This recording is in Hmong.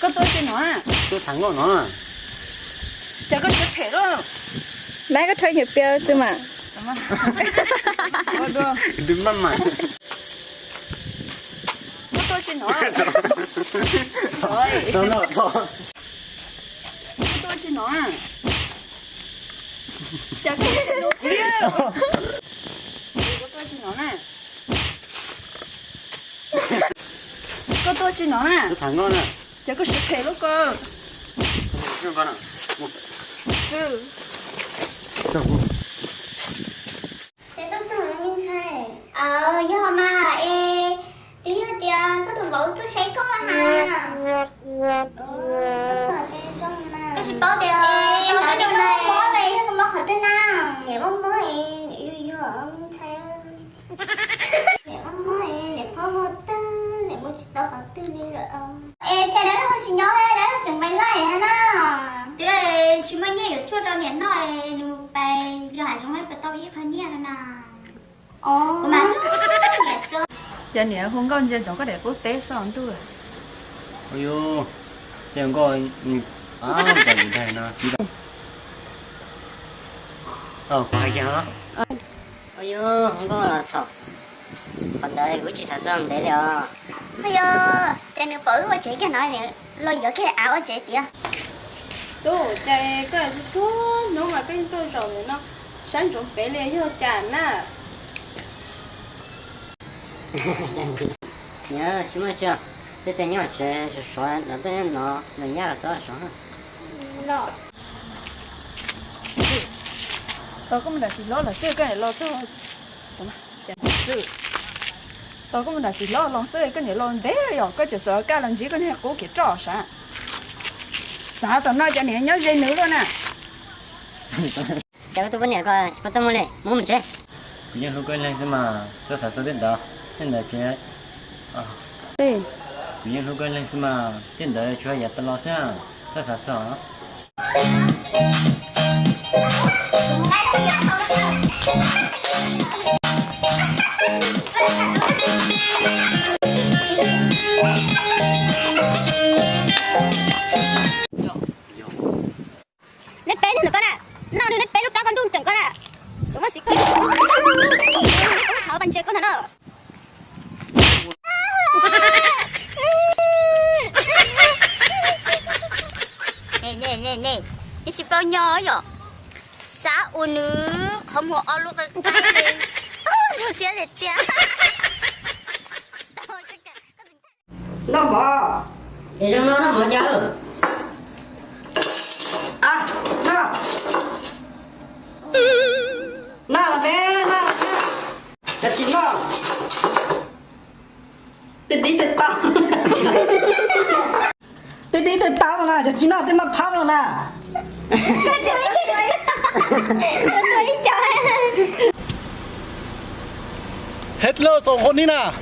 Koj tuaj tsi no? Tuaj tham nkauj no. Cas koj siab phem lawm. Laiv koj rhau nyuam pias tsi mas. Twb maj mam. Koj tuaj tsi no? Koj tuaj tsi no? Cas koj siab phem lawm. Koj tuaj tsi no na? Koj tuaj tsi no na? Ces koj siab phem lub ko. Ces tuaj txog lawm me ntxhais. Aws, yog mas es, twb yog tias koj tus vauv tuaj saib koj na has. Koj tsis paub tias tau peb caug na, mob na, yog koj mob qhov twg na? Niam mob mob es niam yuag yuag me ntxhais. Niam mob mob es niam phob huaj tag, niam mus tsis tau qhov twg li lawm. Es cas dab laug ho tsis nyob, dab laug tseem pais nqaij hab na? Twb tsis muaj nyiaj yuav tshuaj rau niam noj, nws mus pais yog hav zoov puas tau ib qho nyiaj no na. Ces niam hu nkauj ntsia ntsoov koj daim qub teb xwb ntuj. Ua yuv, ces nkauj, cas yus daig no tib tau, kuv hais kiag os. Ua yuv, hu nkauj los txhaum, qhov ntawd kuv tsis xav txog ntev li os. Ua yuv, ces nws pom wb ua tsev kiag no los yuav kiag av ua tsev tiag. Tub, cas koj txhua txhua hnub mas koj yeej tuaj zaum ntawm no, saib ntsoov pem li yog cas na? Niam, tsis muaj tsi, tej tes nyob tsev sov sov los tuaj nyob no, los nyab los txhob sov. Tau koj mus nram txiv hlob los xwb koj niam los txog. Tau koj mus nram txiv hlob los xwb koj niam los ntev yog koj tseem xav kaj los ntsib koj niag qub kev roj sav. Txav tom no cov niam nyob ze nws luaj na. Cas koj tuaj poj niam ko tsis pub txaj muag li, muab mus tsev. Kuv yeej hlub koj ib leeg xwb mas, txhob xav txog tej ntawd, tej ntawd tsis, kuv yeej hlub koj ib leeg xwb mas, tej ntawd tsuas yog yav tas los xwb, txhob xav txog. Neb peb leeg ntawm koj na, noj nws neb peb lub plab koj nruj nreem koj na. Tsuas muaj xiv kawg, neb peb lub thov pas ntses koj ntag na. Ne ne ne, neb tsis paub nyob yom, sab ua nws qhov muag ob lub qe qe li, zoo siab tiag tiag. Noj mov. Es zoo no noj mov cas. Noj, noj, noj, noj, noj, noj. Cov tsis noj, tej dib tej taub, tej dib tej taub no na, cov tsis noj tej maj phab no na. Hello, song hon ni na.